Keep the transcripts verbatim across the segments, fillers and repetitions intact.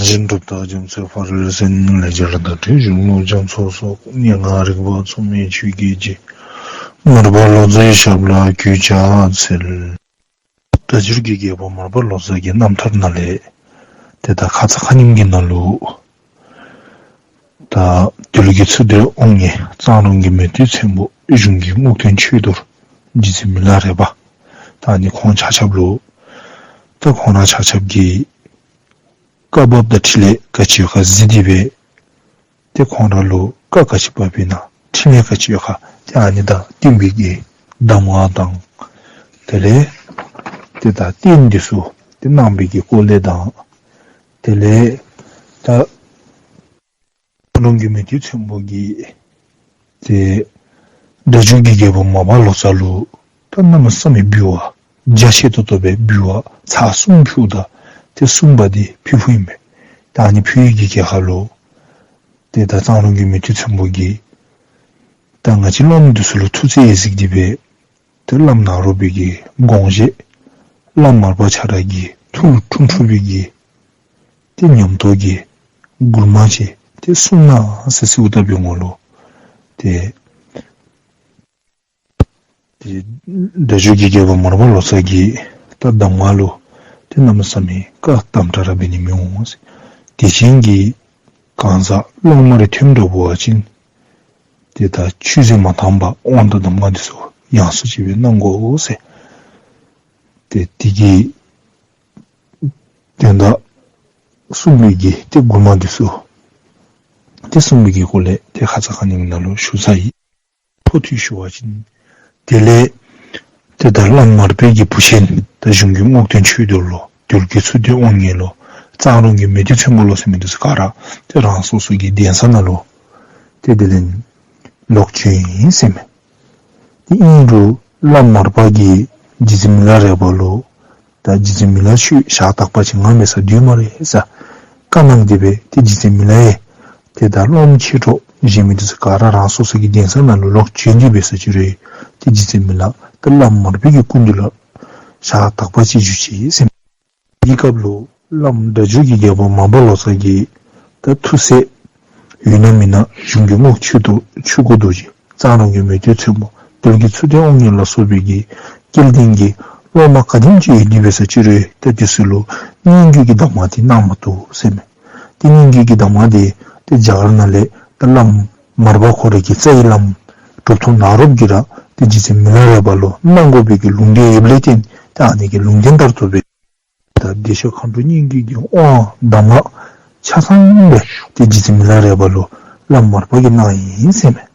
སྦྱིན་གྲུབ་རྟགས་རྒྱ་མཚོའི་ཕ་རོལ་ཕྱིན། ལེགས་སྦྱར་བརྡ་སྤྲོད་གཞུང་ལུགས་རྒྱ་མཚོའི་སྲོག་སྙན་ངག་རིག་པ་མཚོ་སྨན་ཆོས་ཀྱི་རྗེ། མར་པ་ལོ་ཙཱའི་ཞབས་ལ་གུས་ཕྱག་འཚལ། སྒྲ་སྒྱུར་གྱི་རྒྱལ་པོ་མར་པ་ལོ་ཙཱ་གི་རྣམ་ཐར་ནང་ལས་ཏེ་ད་ཁ་ཙ་ཁ་ཉིནམ་གི་ནང་ལུ་ད་དུས་ཀྱི་ཚུལ་དུ་དབང་ངེ་གཙང་རོང་གི་མེས་སྟོན་ཚོན་པོ་གཞུང་གི་རྔོག་སྟོན་ཆོས་རྡོར་རྗེ་བཙུན་མི་ལ་རས་པ། ད་ཨ་ནི་ཁོང་ཆ་ཁྱབ་ལུ་ད་ཁོང་ར་ཆ་ཁྱབ་ཀྱི་བཀའ་བབས་དང་འཕྲིན་ལས་ག་ཅི་ཡོད་ག་གཟིགས་ཏེ་སྦེ་ཏེ་ཁོང་ར་ལུ་བཀའ་ག་ཅི་བབས་ཨིན་ན་འཕྲིན་ལས་ག་ཅི་ཡོད་ག་ཏེ་ཨ་ནི་དང་བསྟུན་པའི་གི་གདམས་ངག་དང་དེ་ལས་ཏེ་ད་རྟེན་འདི་ཚུ་ཏེ་གནང་བའི་གི་སྐོར་ལས་དང་དེ་ལས་ད་གཙང་རོང་གི་མེས་སྟོན་ཚོན་པོ་གིས་ཏེ་སྒྲ་སྒྱུར་གྱི་རྒྱལ་པོ་མར་པ་ལོ་ཙཱ་ལུ་ད་གནམ་མེད་ས་མེད་འབུལ་བ་རྒྱ་ཆེ་ཏོག་ཏོ་སྦེ་འབུལ་བ་ཚར་གསུམ་ཕུལཝ་ད་ཏེ་གསུམ་པ་འདི་ཕུལ་ཕུལཝ་ཨིན་པས། ད་ཨ་ནི་ཕུལ་བའི་གི་སྐབས་ལུ་ཏེ་ད་གཙང་རོང་གི་མེས་སྟོན་ཚོན་པོ་གིས་ད་ང་བཅས་སློབ་མ་འདི་ཚུ་ལུ་ཐུགས་རྗེ་ཡི་གཟིགས་ཏེ་སྦེ་ཏེ་བླམ་ནཱ་རོ་པའི་གི་དགོངས་བཞེད་བླམ་མར་པ་ཁྱོད་ར་གི་ཐུགས་ལུ་འཁྲུངས་འཁྲུངས་པའི་གི་ཏེ་ཉམས་རྟོགས་ཀྱི་མགུར་མ་ཅིག་ཏེ་གསུང་གནང་ཟེར་ཞུཝ་ད་འབད་ངོ་ལུ་ཏེ་ཏེ་སྒྲ་སྒྱུར་གྱི་རྒྱལ་པོ་མར་པ་ལོ་ཙཱ་གི་ད་གདམས་ངག་ལུ་ཏེ་གནམ་མེད་ས་མེད་བཀའ་དམ་དྲག་ར་འབད་ནི་མི་འོང་ཟེར། དེ་བཞིན་གྱི་གང་ཟག་སློབ་མ་རེ་ཐོནམ་འདྲཝ་འབད་བ་ཅིན་ཏེ་ད་ཆོས་བཟང་མ་དམ་པ་དབང་དང་གདམས་ངག་འདི་ཚུ་ཡང་སུ་ཅིག་སྦེ་གནང་དགོ་ཟེར། ཏེ་དེ་གི་དོན་དག་གསུངས་པའི་གི་ཏེ་མགུར་མ་འདི་ཚུ་ཏེ་གསུངས་པའི་གི་སྐོར་ལས་ཏེ་ཁ་ཙ་ཁ་ཉིནམ་ནང་ལུ་ཞུ་ཚར་ཡི། འཕྲོ་མཐུད་ཞུ་བ་ཅིན་དེ་ལས་ཏེ་ད་བླམ་མར་པའི་གི་བུ་ཆེན་ད་གཞུང་གི་རྔོག་སྟོན་ཆོས་རྡོར་ལོ། དུས་ཀྱི་ཚུལ་དུ་དབང་ངེ་ལོ། གཙང་རོང་གི་མེས་སྟོན་ཚོན་པོ་ལོ་ཟེར་མི་འདི་ཚུ་ག་ར་ཏེ་རང་སོ་སོ་གི་གདན་ས་ནང་ལུ་ཏེ་དེ་ལས་ལོག་བྱོན་ཡི་ཟེར་མས། ཏེ་ཨིན་རུང་བླམ་མར་པ་གིས་རྗེ་བཙུན་མི་ལ་རས་པ་ལུ་ད་རྗེ་བཙུན་མི་ལ་ཁྱོད་ཞག་དག་པ་ཅིག་ང་མེད་སར་སྡོད་སྨ་རེ་ཟེར་བཀའ་གནང་སྟེ་སྦེ་ཏེ་རྗེ་བཙུན་མི་ལ་ཡང་ཏེ་ད་སློབ་མ་མཆེད་གྲོགས་གཞན་མི་འདི་ཚུ་ག་ར་རང་སོ་སོ་གི་གདན་ས་ནང་ལུ་ལོག་བྱོན་ཏེ་འབད་ས་ཅིག་རུང་ཏེ་རྗེ་བཙུན་མི་ལ་ད་བླམ་མར་པའི་གི་སྐུ་མདུན་ལུ་ཞག་དག་པ་ཅིག་བཞུགས་ཅི་ཟེར་མས། དེའི་སྐབས་ལུ་བླམ་སྒྲ་སྒྱུར་གྱི་རྒྱལ་པོ་མར་པ་ལོ་ཙཱ་གིས་ད་ཐུགས་སྲས་ཡོད་ན་མེད་ན་གཞུང་གི་རྔོག་ཆོས་རྡོར་ཆོས་སྐུ་རྡོ་རྗེ་གཙང་རོང་གི་མེས་སྟོན་ཚོན་པོ་དུས་ཀྱི་ཚུལ་དུ་དབང་ངེ་ལ་སོགས་པའི་གི་སྐལ་ལྡན་གྱི་སློབ་མ་ག་དེམ་ཅིག་ཡོད་དེ་འབད་ས་ཅིག་རུང་ད་དེ་ཚུ་ལུ་སྙན་བརྒྱུད་ཀྱི་གདམས་ངག་འདི་གནང་མ་བཏུབ་ཟེར་མས། ཏེ་སྙན་བརྒྱུད་ཀྱི་གདམས་ངག་འདི་ཏེ་རྒྱ་གར་ནང་ལས་ད་བླམ་མར་པ་ཁོ་རའི་གི་རྩ་བའི་བླམ་གྲུབ་ཐོབ་ནཱ་རོ་པ་གིས་ར་ཏེ་རྗེ་བཙུན་མི་ལ་རས་པ་ལུ་གནང་དགོ་པའི་གི་ལུང་བསྟན་ཡོདཔ་ལས་བརྟེན་ཏེ་ཨ་ནི་གི་ལུང་བསྟན་ལྟར་དུ་སྦེ་ད་བདེ་མཆོག་མཁའ་འགྲོ་སྙན་བརྒྱུད་ཀྱི་དབང་གདམས་ངག་ཆ་ཚང་སྦེ་ཏེ་རྗེ་བཙུན་མི་ལ་རས་པ་ལུ་བླམ་མར་པ་གིས་གནང་ཡི་ཟེར་མས།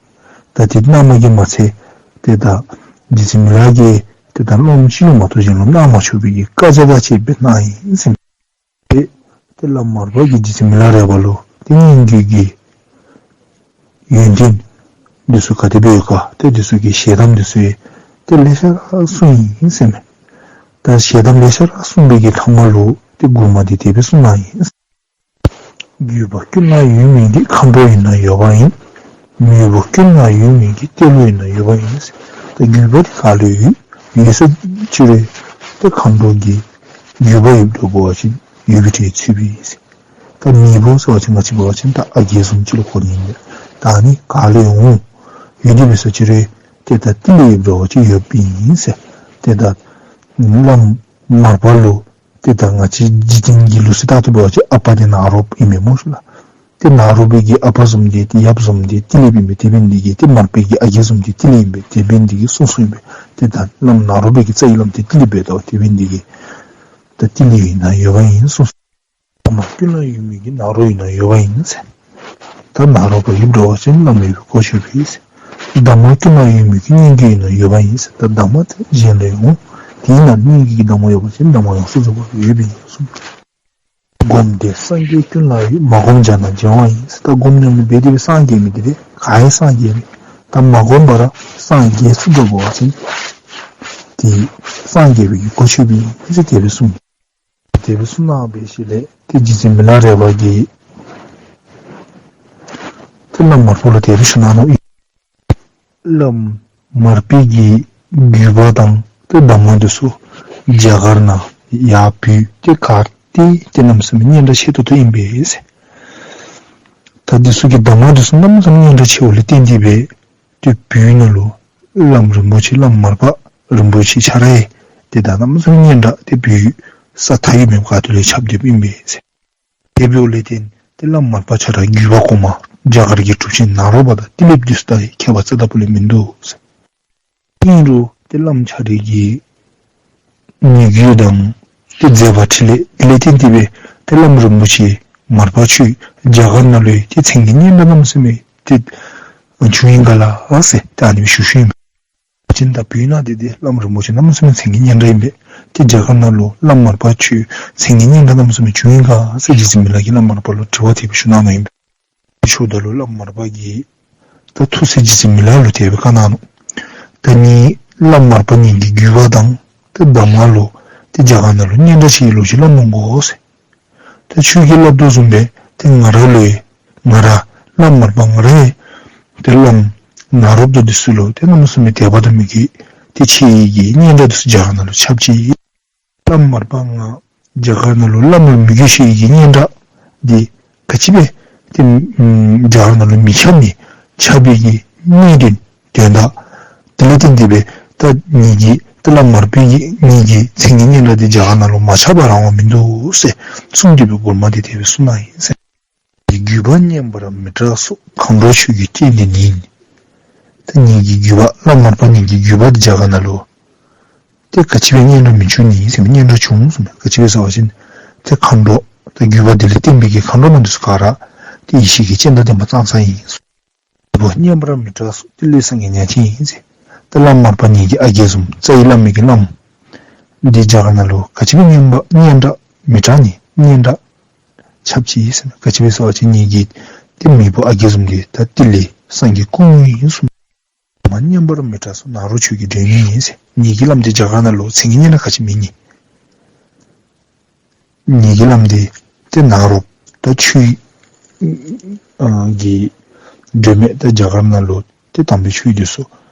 ད་དེ་གནངམ་གིས་མ་ཚད་ཏེ་ད་རྗེ་བཙུན་མི་ལ་གིས་ཏེ་ད་སློབ་མ་གཅིག་ལུ་མ་གཏོགས་གཞན་ལུ་གནང་མ་ཆོག་པའི་གི་བཀའ་རྒྱ་དང་བཅས་པའི་གནང་ཡི་ཟེར་མས། ཏེ་ཏེ་བླམ་མར་པ་གིས་རྗེ་བཙུན་མི་ལ་རས་པ་ལུ་ཏེ་སྙན་བརྒྱུད་ཀྱི་ཡོན་ཏན་འདི་ཚུ་ག་དེ་སྦེ་ཡོད་ག་ཏེ་འདི་ཚུ་གི་ཞལ་གདམས་འདི་ཚུ་ཡང་ཏེ་ལེ་ཤ་ར་གསུངས་ཡི་ཟེར་མས། ད་ཞལ་གདམས་ལེ་ཤ་ར་གསུངས་པའི་གི་མཐའ་མ་ལུ་ཏེ་མགུར་མ་འདི་དེ་སྦེ་གསུངས་གནང་ཡི། བརྒྱུད་པ་ཀུན་ལ་ཡོད་མིན་གྱི་མཁའ་འགྲོ་ཡིན་ན་ཡོད་པ་ཡིན། མོས་པ་ཀུན་ལ་ཡོད་མིན་གྱི་ཏེ་ལོ་ཡིན་ན་ཡོད་པ་ཡིན། ད་བརྒྱུད་པ་འདི་ག་ལུ་ཡོད་ཡོད་ས་ཅིག་རུང་ཏེ་མཁའ་འགྲོ་གི་བརྒྱུད་པ་ཡོདཔ་འདྲཝ་འབད་བ་ཅིན་ཡོད་པའི་གྲས་ཚུད་པས་ཟེར། ད་མོས་པ་ཟེར་བ་ཅིན་ང་བཅས་འབད་བ་ཅིན་ད་ཨ་རྒས་བཟུམ་ཅིག་ལུ་གོ་ནི་ཨིན་པས། ད་ཨ་ནི་ག་ལུ་ཡང་ཡོད་དེ་འབད་ས་ཅིག་རུང་ཏེ་ད་ཏེ་ལོ་ཡོདཔ་འདྲཝ་ཅིག་ཡོདཔ་ཨིན་ཟེར། ཏེ་ད་བླམ་མར་པ་ལུ་ཏེ་ད་ང་བཅས་འཇིག་རྟེན་གྱི་ལུགས་སྲོལ་ལྟར་དུ་འབད་བ་ཅིན་ཨ་པ་འདི་ནཱ་རོ་པ་ཨིན་མས་སྨོ་ལགས། ཏེ་ནཱ་རོ་པའི་གི་ཨ་པ་བཟུམ་འདི་ཏེ་ཡབ་བཟུམ་འདི་ཏེ་ལོ་ཨིན་པས། དེ་འབད་ནི་འདི་གིས་ཏེ་མར་པའི་གི་ཨ་རྒས་བཟུམ་འདི་ཏེ་ལོ་ཨིན་པས། དེ་འབད་ནི་འདི་གིས་གསུངས་གསུངསམ་ཨིན་པས། ཏེ་ད་བླམ་ནཱ་རོ་པའི་གི་རྩ་བའི་བླམ་འདི་ཏེ་ལོ་ཨིན་པས། ད་དེ་འབད་ནི་འདི་གིས་ད་ཏེ་ལོ་ཡོད་ན་ཡོད་པ་ཨིན་གསུངས། གདམས་ངག་ཀུན་ལ་ཡོད་མིན་གྱི་ནཱ་རོ་ཡིན་ན་ཡོད་པ་ཡིན་ཟེར། ད་ནཱ་རོ་པ་ཡོདཔ་འདྲཝ་ཅིག་བླམ་ཡོད་པའི་གོ་ཆོད་པས་ཟེར། གདམས་ངག་ཀུན་ལ་ཡོད་མིན་གྱི་སྙན་བརྒྱུད་ཡིན་ན་ཡོད་པ་ཡིན་ཟེར། ད་གདམས་ངག་དེ་གཞན་ལས་འོང་། དེ་ཡིན་ན་སྙན་བརྒྱུད་ཀྱི་གདམས་ངག་ཡོད་པ་ཅིན་གདམས་ངག་ཡོངས་སུ་རྫོགས་པ་ཡོདཔ་ཨིན་གསུངས། སྒོམ་དེ་སངས་རྒྱས་ཀུན་ལ་ཡོད། མ་སྒོམ་བྱས་ན་བྱང་བ་ཡིན་ཟེར། ད་སྒོམ་ཉམས་ལེན་འབད་དེ་སྦེ་སངས་རྒྱས་མི་འདི་ཏེ་ག་ཡང་སངས་རྒྱས་མེད། ད་མ་སྒོམ་པར་སངས་རྒྱས་ཚུགསཔ་འདྲཝ་འབད་བ་ཅིན་ཏེ་སངས་རྒྱས་པའི་གོ་ཆོད་པས་ཟེར་དེ་སྦེ་གསུངས། དེ་སྦེ་གསུངས་གནང་བའི་ཤུལ་ལས་ཏེ་རྗེ་བཙུན་མི་ལ་རས་པ་གིས་ཏེ་བླམ་མར་པ་ལུ་དེ་སྦེ་ཞུ་གནང་ནུག། བླམ་མར་པའི་གི་བརྒྱུད་པ་དང་ཏེ་གདམས་ངག་འདི་ཚུ་རྒྱ་གར་ནང་ཡར་བོད་ཏེ་ག་ ཏེ་ཏེ་གནམ་མེད་ས་མེད་སྙན་གྲགས་ཆེ་ཏོག་ཏོ་ཨིན་པས་ཟེར། ད་འདི་ཚུ་གི་གདམས་ངག་འདི་ཚུ་གནམ་མེད་ས་མེད་སྙན་གྲགས་ཆེཝ་ལས་བརྟེན་ཏེ་སྦེ་ཏེ་བོད་ནང་ལུ་བླམ་རིན་པོ་ཆེ་བླམ་མར་པ་རིན་པོ་ཆེ་ཁྱོད་ར་ཡང་ཏེ་ད་གནམ་མེད་ས་མེད་སྙན་གྲགས་ཏེ་བོད་ས་མཐའ་ཡས་མེད་པ་ག་ཏེ་ལུ་ཁྱབ་སྟེ་ཨིན་པས་ཟེར། དེ་འབདཝ་ལས་བརྟེན་ཏེ་བླམ་མར་པ་ཁྱོད་ར་བརྒྱུད་པ་གོང་མ་རྒྱ་གར་གྱི་གྲུབ་ཆེན་ནཱ་རོ་པ་དང་ཏི་ལིཔ་འདི་ཚུ་དང་ཁྱད་པར་རྩ་བ་ལས་མིན་འདུག་ཟེར། ཨིན་རུང་ཏེ་བླམ་ཁྱོད་རའི་གི་ཉེ་བརྒྱུད་དང་ཏེ་མཛད་པ་འཕྲིན་ལས་དེ་ལས་བརྟེན་ཏེ་སྦེ་ཏེ་བླམ་རིན་པོ་ཆེ་མར་པ་ཁྱོད་རྒྱ་གར་ནང་ལུ་ཡང་ཏེ་མཚན་གྱི་སྙན་གྲགས་གནམ་མེད་ས་མེད་ཏེ་བྱུང་ཡི་ག་ལགས་ཟེར་ཏེ་ཨ་ནི་སྦེ་ཞུ་ཞུཝ་ཨིན་པས། ཅིག་ད་བོད་ནང་འདི་ཏེ་བླམ་རིན་པོ་ཆེ་གནམ་མེད་ས་མེད་མཚན་གྱི་སྙན་གྲགས་ཨིན་པས། ཏེ་རྒྱ་གར་ནང་ལུ་བླམ་མར་པ་ཁྱོད་མཚན་གྱི་སྙན་གྲགས་གནམ་མེད་ས་མེད་བྱུང་ཡི་ག་ཟེར་རྗེ་བཙུན་མི་ལ་གིས་བླམ་མར་པ་ལུ་དྲི་བ་དེ་སྦེ་ཞུ་གནང་ནུག་ཨིན་པས། ཞུཝ་ད་ལུ་བླམ་མར་པ་གིས་ད་ཐུགས་སྲས་རྗེ་བཙུན་མི་ལ་ལུ་དེ་སྦེ་བཀའ་གནང་ནུག། ད་ངེ་བླམ་མར་པ་ངེ་གི་བརྒྱུད་པ་དང་ཏེ་གདམས་ངག་ལུ་ཏེ་རྒྱ་གར་ནང་ལུ་སྙན་གྲགས་ཆེ་བའི་ལོ་རྒྱུས་སླབ་མི་དགོ་ཟེར། ད་ཁྱོད་ཀྱིས་སླབ་དོ་བཟུམ་སྦེ་ཏེ་ང་ར་ལུ་ཡང་ང་ར་བླམ་མར་པ་ང་ར་ཡང་ཏེ་བླམ་ནཱ་རོ་པ་དང་འདི་ཚུ་ལུ་ཏེ་གནམ་མེད་ས་མེད་དད་པ་དང་མོས་གུས་ཏེ་ཆེ་བའི་གི་སྙན་གྲགས་འདི་ཚུ་རྒྱ་གར་ནང་ལུ་ཁྱབ་ཅི། བླམ་མར་པ་ང་རྒྱ་གར་ནང་ལུ་བླམ་ལུ་མོས་གུས་ཆེ་བའི་གི་སྙན་གྲགས་འདི་ག་ཅི་སྦེ་ཏེ་ཨམ་རྒྱ་གར་ནང་ལུ་མི་ཁྱབ་མི་ཁྱབ་པའི་གི་གནད་དོན་དོན་དག་དེ་ལས་བརྟེན་ཏེ་སྦེ་ད་ངེ་གི་ཏེ་བླམ་མར་པའི་གི་ངེ་གི་མཚན་གྱི་སྙན་གྲགས་འདི་རྒྱ་གར་ནང་ལུ་མ་ཁྱབ་པར་རང་དབང་མིན་འདུག་ཟེར་གསུངས་ཏེ་སྦེ་མགུར་མ་འདི་དེ་སྦེ་གསུངས་གནང་ཡི་ཟེར། བརྒྱུད་པ་སྙན་པར་མི་གྲགས་སོ། མཁའ་འགྲོ་ཆོས་ཀྱི་སྤྱན་ལྡན་ཡིན། ད་ངེ་གི་བརྒྱུད་པ་བླམ་མར་པ་ངེ་གི་བརྒྱུད་པ་འདི་རྒྱ་གར་ནང་ལུ་ཏེ་ག་ཅི་སྦེ་སྙན་གྲགས་མི་འབྱུང་ནི་ཟེར་མི་སྙན་གྲགས་འབྱུང་ཟེར་མི་ག་ཅི་སྦེ་ཟེར་བ་ཅིན་ཏེ་མཁའ་འགྲོ་ད་བརྒྱུད་པ་འདི་ལས་བརྟེན་པའི་གི་མཁའ་འགྲོ་མ་འདི་ཚུ་ག་ར་ཏེ་ཡེ་ཤེས་ཀྱི་སྤྱན་དང་ལྡན་པ་ཙང་ཙང་ཨིན། བརྒྱུད་པ་སྙན་པར་མི་གྲགས་སོ། ཏི་ལོ་གསང་སྔགས་ཉག་གཅིག་ཡིན་ཟེར། ཏེ་བླམ་མར་པ་ངེ་གི་ཨ་རྒས་བཟུམ་རྩ་བའི་བླ་མའི་གི་བླམ་འདི་རྒྱ་གར་ནང་ལུ་ག་ཅི་སྦེ་སྙན་པ་སྙན་གྲགས་མི་གྲགས་ནི་སྙན་གྲགས་ཁྱབ་ཅི་ཟེར་མི་ག་ཅི་སྦེ་ཟེར་བ་ཅིན་ངེ་གི་ཏེ་མེས་པོ་ཨ་རྒས་བཟུམ་འདི་ད་ཏི་ལོ་གསང་སྔགས་སྐུ་དངོས་ཨིན་གསུངས། མ་སྙན་པར་མི་གྲགས་སོ། ནཱ་རོ་ཆོས་ཀྱི་སྒྲོན་མེ་ཡིན་ཟེར། ངེ་གི་བླམ་འདི་རྒྱ་གར་ནང་ལུ་མཚན་གྱི་སྙན་གྲགས་ག་ཅི་མེད་ནི། ངེ་གི་བླམ་འདི་ཏེ་ནཱ་རོ་ད་ཆོས་ཨ་ཀྱི་སྒྲོན་མེ་ད་རྒྱ་གར་ནང་ལུ་ཏེ་དམ་པའི་ཆོས་འདི་ཚུ་ཨ་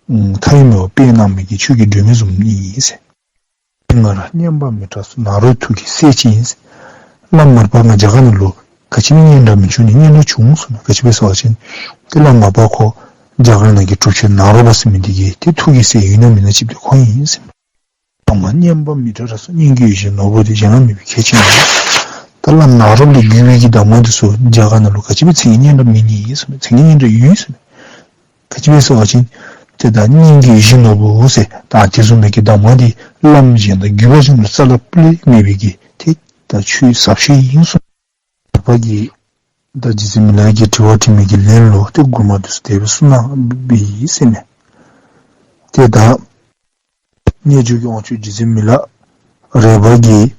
མཐའ་ཡས་མེད་པར་སྤེལ་གནང་མི་གི་ཆོས་ཀྱི་སྒྲོན་མེ་བཟུམ་ཨིན་ཟེར། ང་ར་སྙན་པར་མི་གྲགས་སོ། ནཱ་རོའི་ཐུགས་ཀྱི་སྲས་ཅིག་ཡིན་ཟེར། བླམ་མར་པ་ང་རྒྱ་གར་ནང་ལུ་ག་ཅི་སྦེ་སྙན་གྲགས་མི་འབྱུང་ནི། སྙན་གྲགས་འབྱུང་གསུངས་ནུག། ག་ཅི་སྦེ་ཟེར་བ་ཅིན་ཏེ་བླམ་མར་པ་ཁོ་རྒྱ་གར་ནང་གི་གྲུབ་ཆེན་ནཱ་རོ་པ་ཟེར་མི་འདི་གི་ཏེ་ཐུགས་ཀྱི་སྲས་ཡོད་ན་མེད་ན་གཅིག་འདི་ཁོ་ཨིན་ཟེར། ད་མ་སྙན་པར་མི་གྲགས་ར་སོ། སྙན་བརྒྱུད་ཡིད་བཞིན་ནོར་བུ་འདི། གཞན་ལ་མེད་པའི་ཁྱད་ཆོས་ཡིན། ད་བླམ་ནཱ་རོ་པ་ལས་བརྒྱུད་པའི་གི་གདམས་ངག་འདི་ཚུ་རྒྱ་གར་ནང་ལུ་ག་ཅི་སྦེ་མཚན་གྱི་སྙན་གྲགས་མེད་ནི་ཨིན་ཟེར་མས། མཚན་གྱི་སྙན་གྲགས་ཡོད་ཟེར་མས། ག་ཅི་སྦེ་ཟེར་བ་ཅིན་ཏེ་ད་སྙན་བརྒྱུད་ཡིད་བཞིན་ནོར་བུ་ཟེར་ད་དེ་བཟུམ་མའི་གི་གདམས་ངག་འདི་བླམ་གཞན་དང་བརྒྱུད་པ་གཞན་ལུ་རྩ་ལས་སྤུ་ལས་མེད་པའི་གི་ཏེ་ད་ཆོས་ཟབ་ཤོས་ཨིན་གསུངས། མར་པ་གིས་ད་རྗེ་བཙུན་མི་ལ་གིས་དྲི་བ་དྲི་མི་གི་ལན་ལུ་ཏེ་མགུར་མ་འདི་ཚུ་དེ་སྦེ་གསུངས་གནང་བའི་ཟེར་མས། ཏེ་ད་རྣལ་འབྱོར་གྱི་དབང་ཕྱུག་རྗེ་བཙུན་མི་ལ་རས་པ་གིས་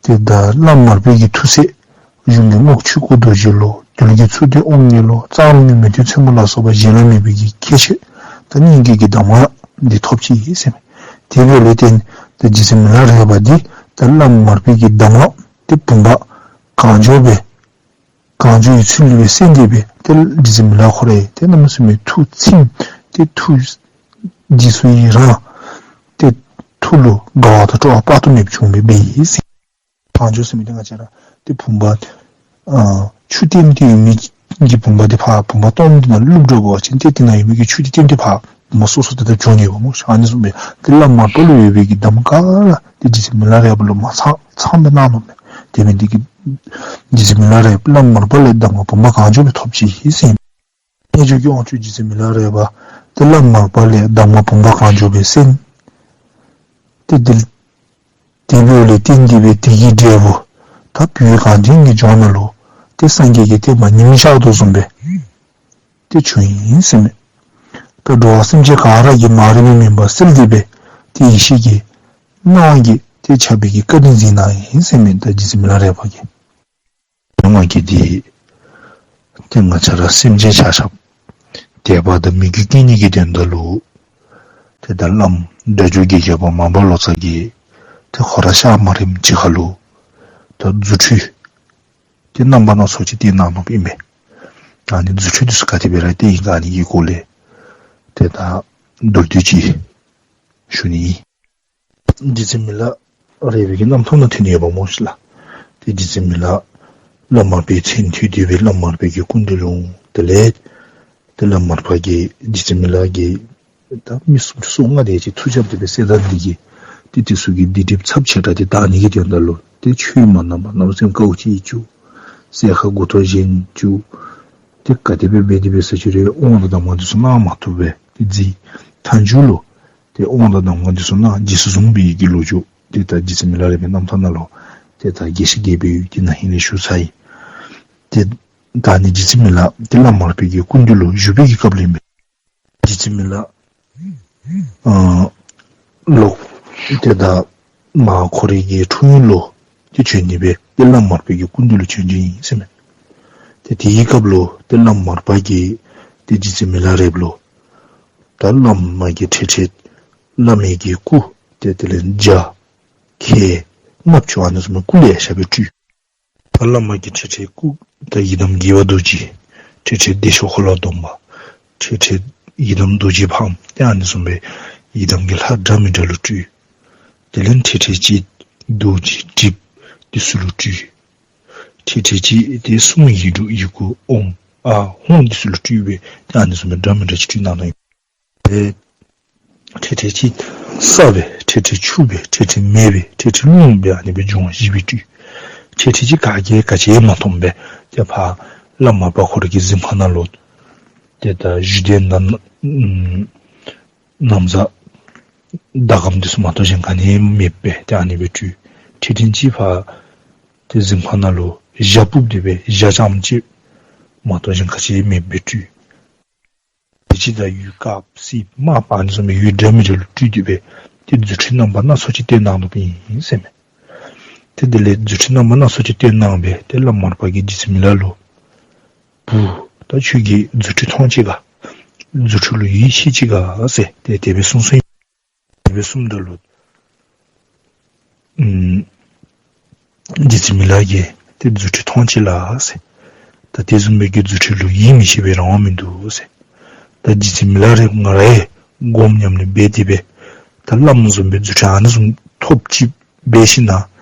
ཏེ་ད་བླམ་མར་པའི་གི་ཐུགས་སྲས་གཞུང་གི་རྔོག་ཆོས་སྐུ་རྡོ་རྗེ་ལོ། དོལ་གྱི་མཚུར་སྟོན་དབང་ངེ་ལོ། གཙང་རོང་གི་མེས་སྟོན་ཚོན་པོ་ལ་སོགས་པ་གཞན་ལ་མེད་པའི་གི་ཁྱད་ཆོས་ད་སྙན་བརྒྱུད་ཀྱི་གདམས་ངག་འདི་ཐོབ་ཅི་ཟེར་མས། དེ་འབདཝ་ལས་བརྟེན་ད་རྗེ་བཙུན་མི་ལ་རས་པ་འདི་ད་བླམ་མར་པའི་གི་གདམས་ངག་འདི་བུམ་པ་གང་བྱོ་སྦེ་གང་བྱོ་ཡི་ཚུལ་ལུ་སྦེ་གསན་ཏེ་སྦེ་ཏེ་རྗེ་བཙུན་མི་ལ་ཁོ་ར་ཡང་ཏེ་གནམ་མེད་ས་མེད་ཐུགས་ཚིམ་སྟེ་ཐུགས་རྗེས་སུ་ཡི་རང་ཏེ་ཐུགས་ལུ་དགའ་བ་དང་སྤྲོ་བ་དཔག་ཏུ་མེདཔ་བྱུང་སྦེ་འབད་ཡི་ཟེར། གང་བྱོ་ཟེར་མི་འདི་ང་བཅས་ར་ཏེ་བུམ་པ་ཨ་ཆུ་ལྟེམ་སྟེ་ཡོད་མི་གི་བུམ་པ་འདི་ཕར་བུམ་པ་སྟོངམ་འདི་ནང་བླུག་འགྱོ་བ་ཅིན་ཏེ་དེ་ནང་ཡོད་མི་གི་ཆུ་འདི་ལྟེམ་སྟེ་ཕར་བུམ་པ་སོ་སོ་ཏེ་ད་བྱོག་ནི་ཡོདཔ་སྨོ། ཨ་ནི་བཟུམ་སྦེ་ཏེ་བླམ་མར་པ་ལུ་ཡོད་པའི་གི་གདམས་ངག་ག་ར་ཏེ་རྗེ་བཙུན་མི་ལ་རས་པ་ལུ་མ་ཚང་ཚངམ་སྦེ་གནང་ནུག་མས། དེ་འབད་ནི་འདི་གིས་རྗེ་བཙུན་མི་ལ་རས་པ་བླམ་མར་པ་ལས་གདམས་ངག་བུམ་པ་གང་བྱོ་སྦེ་ཐོབ་ཅི་ཟེར་ཨིན། རྣལ་འབྱོར་གྱི་དབང་ཕྱུག་རྗེ་བཙུན་མི་ལ་རས་པ་ཏེ་བླམ་མར་པ་ལས་གདམས་ངག་བུམ་པ་གང་བྱོ་སྦེ་གསན། ཏེ་དེ་དེ་འབདཝ་ལས་བརྟེན་ཏེ་སྦེ་དེ་གི་འབྲས་བུ་ད་བོད་གངས་ཅན་གྱི་ལྗོངས་ནང་ལུ་ཏེ་སངས་རྒྱས་ཀྱི་བསྟན་པ་ཉིམ་ཤར་དོ་བཟུམ་སྦེ་ཏེ་བྱུང་ཡི་ཟེར་མས། ད་འགྲོ་བ་སེམས་ཅན་ག་ར་གིས་མ་རིག་པའི་མུན་པ་སེལ་ཏེ་སྦེ་ཏེ་ཡེ་ཤེས་ཀྱི་སྣང་བ་གིས་ཏེ་ཁྱབ་པའི་གི་བཀའ་དྲིན་གཟིགས་གནང་ཡི་ཟེར་མས། ད་རྗེ་བཙུན་མི་ལ་རས་པ་གིས། ང་གིས་འདི་ཏེ་ང་བཅས་ར་སེམས་ཅན་ཆ་ཁྱབ་དད་པ་དང་མོས་གུས་བསྐྱེད་ནི་གི་དོན་དག་ལུ་ཏེ་ད་བླམ་སྒྲ་སྒྱུར་གྱི་རྒྱལ་པོ་མར་པ་ལོ་ཙཱ་གིས་ཏེ་ཁོ་ར་ཤ་མ་རིམ་ཅིག་ཁར་ལུ་ད་རྫུ་འཕྲུལ་ཏེ་རྣམ་པ་སྣ་ཚོགས་ཅིག་སྟོན་གནང་ནུག་ཨིན་པས། ད་ཨ་ནི་རྫུ་འཕྲུལ་འདི་ཚུ་ག་དེ་སྦེ་ར་སྟོན་ཡི་ག་ཨ་ནི་གི་སྐོར་ལས་ཏེ་ད་མདོར་བསྡུས་ཅིག་ཞུ་ནི་ཨིན། རྗེ་བཙུན་མི་ལ་རས་པའི་གི་རྣམ་ཐར་ནང་ཐོན་ནི་ཡོདཔ་སྨོ་ཤིག་ལགས། ཏེ་རྗེ་བཙུན་མི་ལ་བླམ་མར་པའི་མཚན་ཐོས་ཏེ་སྦེ་བླམ་མར་པ་གི་སྐུ་མདུན་ལུ་འོང་། དེ་ལས་ཏེ་བླམ་མར་པ་གིས་རྗེ་བཙུན་མི་ལ་གིས་ད་མི་སུམ་ཅུ་སོ་ལྔ་དེ་ཅིག་མཐུ་རྐྱབ་སྟེ་སྦེ་བསད་ད་ནི་དེ་གིས་ཏེ་དེ་ཚུ་གི་སྡིག་སྒྲིབ་ཚབས་ཆེ་དྲགས་དེ་དག་ནི་གི་དོན་དག་ལུ་ཏེ་ཆོས་མ་གནང་པར་གནམ་མེད་ས་མེད་དཀའཝ་སྤྱད་བཅུག། བསད་ཁ་མགུ་ཏོ་བཞེངས་བཅུག། ཏེ་ག་དེ་སྦེ་འབད་དེ་འབད་ས་ཅིག་རུང་དབང་དང་གདམས་ངག་དེ་ཚུ་གནང་མ་བཏུབ་པས། ཏེ་རྗེ་མཐའ་མཇུག་ལུ་ཏེ་དབང་དང་གདམས་ངག་དེ་ཚུ་གནང་རྗེས་སུ་བཟུང་བའི་གི་ལོ་རྒྱུས་ཏེ་ད་རྗེ་བཙུན་མི་ལ་རས་པའི་རྣམ་ཐར་ནང་ལུ་ཏེ་ད་རྒྱས་ཤིང་རྒྱས་པར་ཡོད། ཏེ་ན་ཧིང་ལས་ཞུ་ཚར་ཡི། ཏེ་ད་ནི་རྗེ་བཙུན་མི་ལ་ཏེ་བླམ་མར་པའི་གི་སྐུ་མདུན་ལུ་བཞུགས་པའི་གི་སྐབས་ལུ་ཨིན་པས། རྗེ་བཙུན་མི་ལ་ཨ་ལོག་ཏེ་ད་མར་ཁོ་རའི་གི་འཁྲུངས་ཡུལ་ལུ་ཏེ་བྱོན་ནི་སྦེ་ཏེ་བླམ་མར་པའི་གི་སྐུ་མདུན་ལུ་བྱོན་བྱོནམ་ཨིན་ཟེར་མས། ཏེ་དེའི་སྐབས་ལུ་ཏེ་བླམ་མར་པ་གིས་ཏེ་རྗེ་བཙུན་མི་ལ་རས་པ་ལུ་ད་བླ་མ་གིས་འཕྲལ་འཕྲལ་བླ་མའི་གི་སྐུ་ཏེ་དེ་ལས་འཇའ་ཁལ་ལྔ་བཅུ་ཨ་ནི་བཟུམ་མའི་སྐུ་ལེ་ཤ་སྦེ་སྤྲུལ། ད་བླ་མ་གིས་འཕྲལ་འཕྲལ་སྐུ་ད་ཡི་དམ་དགྱེས་པ་རྡོ་རྗེ། འཕྲལ་འཕྲལ་བདེ་མཆོག་འཁོར་ལོ་སྡོམ་པ། འཕྲལ་འཕྲལ་ཡི་དམ་རྡོ་རྗེ་ཕག་མོ་ཏེ་ཨ་ནི་བཟུམ་སྦེ་ཡི་དམ་གྱི་ལྷ་འདྲ་མི་འདྲ་ལུ་སྤྲུལ། དེ་ལས་འཕྲལ་འཕྲལ་ཅིག་རྡོ་རྗེ་དྲིལབུ་འདི་ཚུ་ལུ་སྤྲུལ། འཕྲལ་འཕྲལ་ཅིག་ཏེ་གསུང་ཡིག་འབྲུ་ཡི་གུ་ཨོཾ་ཨཱཿཧཱུྃ་འདི་ཚུ་ལུ་སྤྲུལ་སྦེ་ཏེ་ཨ་ནི་བཟུམ་སྦེ་འདྲ་མི་འདྲ་ཅིག་སྤྲུལ་གནང་ནུག། ཏེ་འཕྲལ་འཕྲལ་ཅིག་ས་སྦེ་འཕྲལ་འཕྲལ་ཆུ་སྦེ་འཕྲལ་འཕྲལ་མེ་སྦེ་འཕྲལ་འཕྲལ་རླུང་སྦེ་ཨ་ནི་སྦེ་འབྱུང་བ་བཞི་སྦེ་སྤྲུལ། འཕྲལ་འཕྲལ་ཅིག་ག་གིས་ག་ཅི་ཡང་མ་མཐོང་སྦེ་ཏེ་ཕར་བླམ་མར་པ་ཁོ་རའི་གི་གཟིམ་ཁང་ནང་ལུ་ཏེ་ད་བཞུགས་གདན་ནང་ན་བཟའ་ཟླ་གམ་འདི་ཚུ་མ་གཏོགས་གཞན་ག་ནི་མེདཔ་སྦེ་ཏེ་ཨ་ནི་སྦེ་སྤྲུལ། འཕྲལ་འཕྲལ་ཅིག་ཕར་ཏེ་གཟིམ་ཁང་ནང་ལུ་ཞྭ་ཕུབ་སྟེ་སྦེ་ཞྭ་རྐྱངམ་ཅིག་མ་གཏོགས་གཞན་ག་ཅི་ཡང་མེདཔ་སྦེ་སྤྲུལ། དེ་ཅིག་ད་འོད་དཀརཔོ་སེརཔོ་དམརཔོ་ཨ་ནི་བཟུམ་མའི་འོད་འདྲ་མི་འདྲ་ལུ་སྤྲུལ་ཏེ་སྦེ་ཏེ་རྫུ་འཕྲུལ་རྣམ་པ་སྣ་ཚོགས་ཅིག་སྟོན་གནང་ནུག་ཨིན་ཟེར་མས། ཏེ་དེ་ལས་རྫུ་འཕྲུལ་རྣམ་པ་སྣ་ཚོགས་ཅིག་སྟོན་གནང་སྦེ་ཏེ་བླམ་མར་པ་གིས་རྗེ་བཙུན་མི་ལ་ལུ་བུ་ད་ཁྱོད་ཀྱིས་རྫུ་འཕྲུལ་མཐོང་ཅི་ག། རྫུ་འཕྲུལ་ལུ་ཡིད་ཆེས་ཅི་ག་ཟེར་ཏེ་དེ་སྦེ་གསུངས་གསུངསམ་ཨིན། དེ་སྦེ་གསུངམ་ད་ལུ་ཨམ་རྗེ་བཙུན་མི་ལ་གིས་ཏེ་རྫུ་འཕྲུལ་མཐོང་ཅི་ལགས་ཟེར། ད་དེ་བཟུམ་སྦེ་གི་རྫུ་འཕྲུལ་ལུ་ཡིད་མི་ཆེས་པའི་རང་དབང་མིན་འདུག་ཟེར། ད་རྗེ་བཙུན་མི་ལ་རས་པ་ང་ར་ཡང་སྒོམ་ཉམས་ལེན་འབད་དེ་སྦེ་ད་བླམ་བཟུམ་སྦེ་རྫུ་འཕྲུལ་ཨ་ནི་བཟུམ་ཐོབ་ཅི་འབད་ཞིན་ན་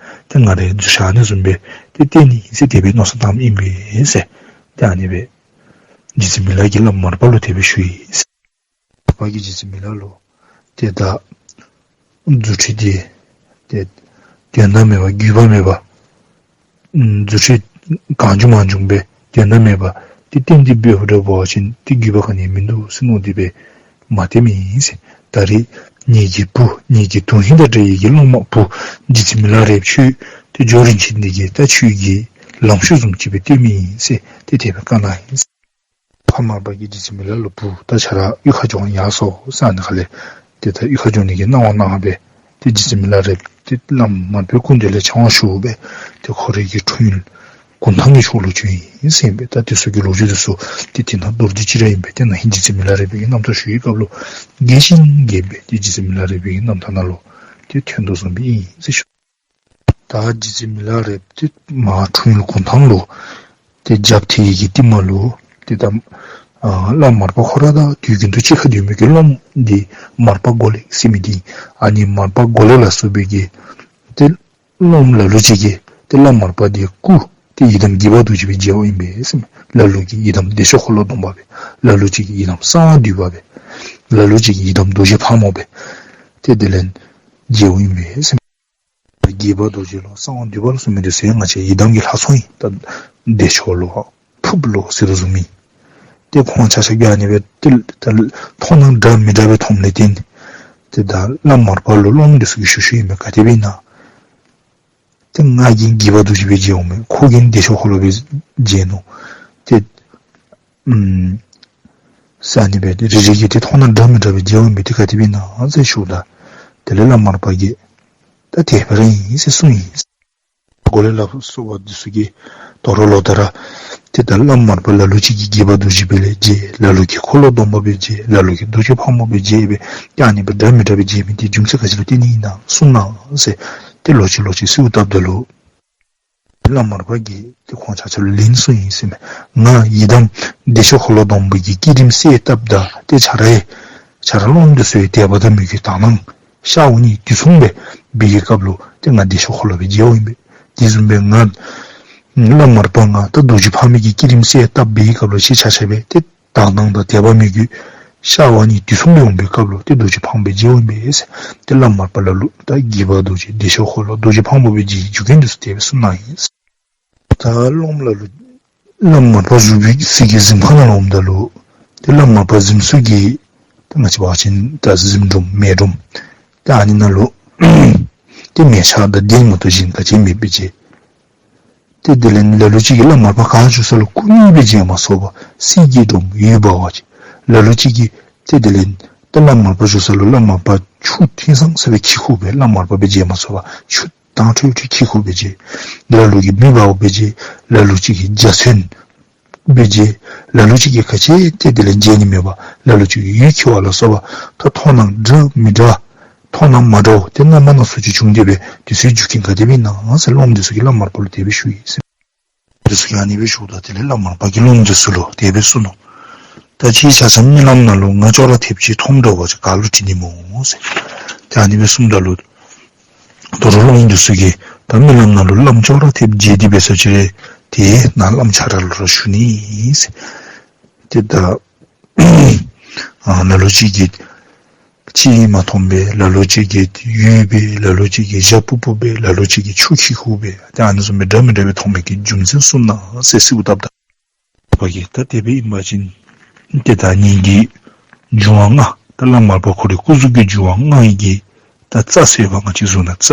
ཏེ་ང་ར་ཡང་རྫུ་འཕྲུལ་ཨ་ནི་བཟུམ་སྦེ་ཏེ་སྟོན་ནི་ཨིན་ཟེར་དེ་སྦེ་མནོ་བསམ་བཏངམ་ཨིན་པས་ཟེར། ཏེ་ཨ་ནི་སྦེ་རྗེ་བཙུན་མི་ལ་གིས་བླམ་མར་པ་ལུ་དེ་སྦེ་ཞུ་ཡི་ཟེར། མར་པ་གིས་རྗེ་བཙུན་མི་ལ་ལུ་ཏེ་ད་རྫུ་འཕྲུལ་འདི་ཏེ་དོན་དག་མེད་པ་དགོས་པ་མེད་པ་ཨམ་རྫུ་འཕྲུལ་གང་བྱུང་མང་བྱུང་སྦེ་དོན་དག་མེད་པ་ཏེ་སྟོན་ཏེ་འབདཝ་འདྲཝ་འབད་བ་ཅིན་ཏེ་དགོས་པ་ག་ནི་ཡང་མིན་འདུག་ཟེར་མནོ་སྟེ་སྦེ་མ་སྟོནམ་ཨིན་ཟེར། ད་རེས་ངེ་གི་བུ་ངེ་གི་དོན་ཧིང་དང་འདྲ་བའི་གི་སློབ་མ་བུ་རྗེ་བཙུན་མི་ལ་རས་པ་ཁྱོད་ཏེ་ཇོ་རིན་ཆེན་འདི་གིས་ད་ཁྱོད་ཀྱི་ལམ་ཤུལ་བཟུམ་ཅིག་སྦེ་སྟོནམ་ཨིན་ཟེར་ཏེ་དེ་སྦེ་བཀའ་གནང་ཡི་ཟེར། ཕ་མར་པ་གིས་རྗེ་བཙུན་མི་ལ་ལུ་བུ་ད་ཁྱོད་ར་གཡུས་ཁར་འགྱོ་ཡར་སོང་ཟེར་ཨ་ནི་ཁ་ལས་ཏེ་ད་གཡུས་ཁར་འགྱོ་ནི་གི་གནང་བ་གནང་སྦེ་ཏེ་རྗེ་བཙུན་མི་ལ་རས་པ་ཏེ་བླམ་མར་པའི་སྐུ་མདུན་ལས་ཕྱག་དབང་ཞུ་སྦེ་ཏེ་ཁོ་རའི་གི་འཁྲུངས་ཡུལ་གུང་ཐང་གི་ཕྱོགས་ལུ་བྱོན་ཡི་ཟེར་ཨིན་པས། ད་དེ་ཚུ་གི་ལོ་རྒྱུས་དེ་ཚུ་ཏེ་དེ་ནང་མདོར་བསྡུས་ཅིག་ར་ཨིན་པས། ཏེ་ན་ཧིང་རྗེ་བཙུན་མི་ལ་རས་པའི་གི་རྣམ་ཐར་ཞུ་བའི་སྐབས་ལུ་རྒྱས་ཤིང་རྒྱས་སྦེ་ཏེ་རྗེ་བཙུན་མི་ལ་རས་པའི་གི་རྣམ་ཐར་ནང་ལུ་ཏེ་ཐོན་དོ་བཟུམ་སྦེ་ཨིན་ཟེར་ཞུ། ད་རྗེ་བཙུན་མི་ལ་རས་པ་ཏེ་མར་འཁྲུངས་ཡུལ་གུང་ཐང་ལུ་ཏེ་རྒྱབ་ཐེག་གི་རྟིང་མ་ལུ་ཏེ་ད་ཨ་བླམ་མར་པ་ཁོ་ར་དང་དུས་རྒྱུན་དུ་གཅིག་ཁར་སྡོད་མི་གི་སློབ་མ་འདི་མར་པ་མགོ་ལེགས་ཟེར་མི་འདི་ཨ་ནི་མར་པ་མགོ་ལེགས་ལ་སོགས་པའི་གི་ཏེ་སློབ་མ་ལ་ལུ་ཅིག་གིས་ཏེ་བླམ་མར་པ་འདི་སྐུ་ཏེ་ཡི་དམ་དགྱེས་པ་རྡོ་རྗེ་སྦེ་མཇལཝ་ཨིན་པས་ཟེར་མས། ལ་ལུ་གིས་ཡི་དམ་བདེ་མཆོག་འཁོར་ལོ་སྡོམ་པ་སྦེ། ལ་ལུ་ཅིག་གིས་ཡི་དམ་གསང་བ་འདུས་པ་སྦེ། ལ་ལུ་ཅིག་གིས་ཡི་དམ་རྡོ་རྗེ་ཕག་མོ་སྦེ་ཏེ་དེ་ལས་མཇལཝ་ཨིན་པས་ཟེར་མས། དགྱེས་པ་རྡོ་རྗེ་ལོ་གསང་བ་འདུས་པ་ལོ་ཟེར་མི་འདི་ཚུ་ང་བཅས་ཡི་དམ་གྱི་ལྷ་ཚོགས་ཨིན། ད་བདེ་མཆོག་ལོ་ཕུརཔ་ལོ་ཟེར་དོ་བཟུམ་ཨིན། ཏེ་ཁོང་ཆ་ཁྱབ་ཀྱིས་ཨ་ནི་སྦེ་ཏེ་ད་མཐོང་སྣང་འདྲ་མི་འདྲ་སྦེ་མཐོངམ་ལས་བརྟེན་ཏེ་ད་བླམ་མར་པ་ལུ་སློབ་མ་འདི་ཚུ་གིས་ཞུ་ཞུཝ་ཨིན་པས། ག་དེ་སྦེ་ཨིན་ན། ཏེ་ང་གིས་དགྱེས་པ་རྡོ་རྗེ་སྦེ་མཇལཝ་མས། ཁོ་གིས་བདེ་མཆོག་འཁོར་ལོ་སྦེ་མཇལ་ནུག། ཏེ་ཨམ་ཟེར་ཨ་ནི་སྦེ་ཏེ་རེ་རེ་གིས་ཏེ་མཐོང་སྣང་འདྲ་མི་འདྲ་སྦེ་མཇལཝ་ཨིན་པས། ཏེ་ག་དེ་སྦེ་ཨིན་ན་ཟེར་ཞུཝ་ད་དེ་ལས་བླམ་མར་པ་གིས་ད་དེ་སྦེ་ར་ཨིན་ཟེར་གསུངས་ཡི། མགོ་ལེགས་ལ་སོགས་པ་འདི་ཚུ་གིས་དོ་རུང་ལོག་ལྟ་ར་ཏེ་ད་བླམ་མར་པ་ལ་ལུ་ཅིག་གིས་དགྱེས་པ་རྡོ་རྗེ་སྦེ་ལས་མཇལ། ལ་ལུ་གིས་འཁོར་ལོ་སྡོམ་པ་སྦེ་མཇལ། ལ་ལུ་གིས་རྡོ་རྗེ་ཕག་མོ་སྦེ་མཇལ་སྦེ་ཏེ་ཨ་ནི་སྦེ་འདྲ་མི་འདྲ་སྦེ་མཇལ་མི་འདི་རྒྱུ་མཚན་ག་ཅི་ལུ་བརྟེན་ནི་ཨིན་ན་གསུངས་གནང་ཟེར་ཏེ་ལོག་ཅི་ལོག་ཅི་གསོལཝ་བཏབ་ད་ལུ་བླམ་མར་པ་གིས་ཏེ་ཁོང་ཆ་ཁྱབ་ལུ་ལན་གསུངས་ཡི་ཟེར་མས། ང་ཡི་དམ་བདེ་མཆོག་འཁོར་ལོ་སྡོམ་པ་གི་བསྐྱེད་རིམ་གསལ་བཏབ་ད་ཏེ་ཁྱོད་ར་ཡང་ཁྱོད་ར་སློབ་མ་འདི་ཚུ་ཡང་དད་པ་དང་མོས་གུས་དག་སྣང་ཤར་འོང་ནི་དུས་མཚུངས་སྦེ་འབད་བའི་སྐབས་ལུ་ཏེ་ང་བདེ་མཆོག་འཁོར་ལོ་སྦེ་མཇལཝ་ཨིན་པས། དེ་བཟུམ་སྦེ་ང་བླམ་མར་པ་ང་ད་རྡོ་རྗེ་ཕག་མོ་གི་བསྐྱེད་རིམ་གསལ་བཏབ་པའི་སྐབས་ལུ་ཁྱེད་ཆ་ཁྱབ་སྦེ་ཏེ་དག་སྣང་དང་དད་པ་མོས་གུས་ཤར་བ་གཉིས་དུས་མཚུངས་སྦེ་འོང་པའི་སྐབས་ལུ་ཏེ་རྡོ་རྗེ་ཕག་མོ་སྦེ་མཇལཝ་ཨིན་པས། ཏེ་བླམ་མར་པ་ལ་ལུ་ད་དགྱེས་པ་རྡོ་རྗེ་བདེ་མཆོག་འཁོར་ལོ་རྡོ་རྗེ་ཕག་མོ་སྦེ་མཇལ་བའི་རྒྱུ་མཚན་འདི་ཚུ་དེ་སྦེ་གསུངས་གནང་ཡི། ད་སློབམ་ལ་ལུ་བླམ་མར་པ་བཞུགས་པའི་ས་གི་གཟིམ་ཁང་ནང་ལུ་འོངམ་ད་ལུ་ཏེ་བླམ་མར་པ་གཟིམ་ས་གི་ད་ང་བཅས་འབད་བ་ཅིན་ད་གཟིམ་སྒྲོམ་མལ་སྒྲོམ་ད་ཨ་ནི་ནང་ལུ་ཏེ་མལ་ཆ་དང་གདན་མ་གཏོགས་གཞན་ག་ཅི་མེད་པའི་ཅིག། ཏེ་དེ་ལས་ལ་ལུ་ཅིག་གིས་བླམ་མར་པ་ག་བཞུགས་ས་ལུ་སྐུ་དངོས་སྦེ་མཇལ་མ་ཚུགས་པར་གསེར་གྱི་སྒྲོམ་ཡོདཔ་འབད་བ་ཅིན། ལ་ལུ་ཅིག་གིས་ཏེ་དེ་ལས་ཏེ་བླམ་མར་པ་བཞུགས་ས་ལུ་བླམ་མར་པ་ཆུ་ཐིང་སང་སང་སྦེ་འཁྱིལ་འཁྱིལཝ་སྦེ་བླམ་མར་པ་སྦེ་མཇལ་མ་ཚུགས་པར་ཆུ་དྭངས་འཕྲོས་འཕྲོས་འཁྱིལ་འཁྱིལཝ་སྦེ་མཇལ། ལ་ལུ་གིས་མེ་འབརཝ་སྦེ་མཇལ། ལ་ལུ་ཅིག་གིས་འཇའ་ཚོན་སྦེ་མཇལ། ལ་ལུ་ཅིག་གིས་ག་ཅི་ཏེ་དེ་ལས་མཇལ་ནི་མེད་པར་ལ་ལུ་ཅིག་གིས་འོད་འཁྱིལ་བ་ལ་སོགས་པ་ད་མཐོང་སྣང་འདྲ་མི་འདྲ་མཐོང་སྣང་མ་འདྲཝ་ཏེ་རྣམ་པ་སྣ་ཚོགས་ཅིག་བྱུང་སྟེ་སྦེ་དེ་ཚུ་རྒྱུ་རྐྱེན་ག་དེ་སྦེ་ཨིན་ན་ཟེར་སློབམ་འདི་ཚུ་གིས་བླམ་མར་པ་ལུ་དེ་སྦེ་ཞུ་ཡི་ཟེར། འདི་ཚུ་གིས་ཨ་ནི་སྦེ་ཞུཝ་ད་དེ་ལས་བླམ་མར་པ་གིས་སློབམ་འདི་ཚུ་ལུ་དེ་སྦེ་གསུངས་ནུག། ད་ཁྱེད་ཆ་ཁྱབ་རྨི་ལམ་ནང་ལུ་ང་ཅོག་ར་འཐདཔ་ཅིག་མཐོངམ་འདྲཝ་ཅིག་ག་ལུ་དྲི་ནི་སྨོ་ཟེར། ཏེ་ཨ་ནི་སྦེ་གསུངམ་ད་ལུ་ད་རུང་སློབམ་འདི་ཚུ་གིས་ད་རྨི་ལམ་ནང་ལུ་བླམ་ཅོག་ར་འཐདཔ་མཇལ་ཏེ་འབད་ས་ཅིག་རུང་ཏེ་ནཱ་བླམ་ཁྱོད་ར་ལུ་ར་ཞུ་ནི་ཟེར། ཏེ་ད་ཨ་ལ་ལུ་ཅིག་གིས་ཅིག་མ་མཐོངམ་སྦེ་ལ་ལུ་ཅིག་གིས་འོད་སྦེ་ལ་ལུ་ཅིག་གིས་འཇའ་ཕུབ་ཕུབ་སྦེ་ལ་ལུ་ཅིག་གིས་ཆུ་འཁྱིལ་འཁྱིལཝ་སྦེ་ཏེ་ཨ་ནི་བཟུམ་སྦེ་འདྲ་མི་འདྲ་སྦེ་མཐོང་མི་གི་རྒྱུ་མཚན་གསུངས་གནང་ཟེར་གསོལཝ་བཏབ་ད། པ་གིས་ད་དེ་སྦེ་ཨིན་པ་ཅིན་ཏེ་ད་ངེ་གི་འབྱུང་བ་ལྔ་ད་བླམ་མར་པ་ཁོ་རའི་སྐུ་གཟུགས་ཀྱི་འབྱུང་བ་ལྔ་ཡི་གི་ད་རྩ་ཟེར་བ་ང་བཅས་གཟུགས་ནང་རྩ་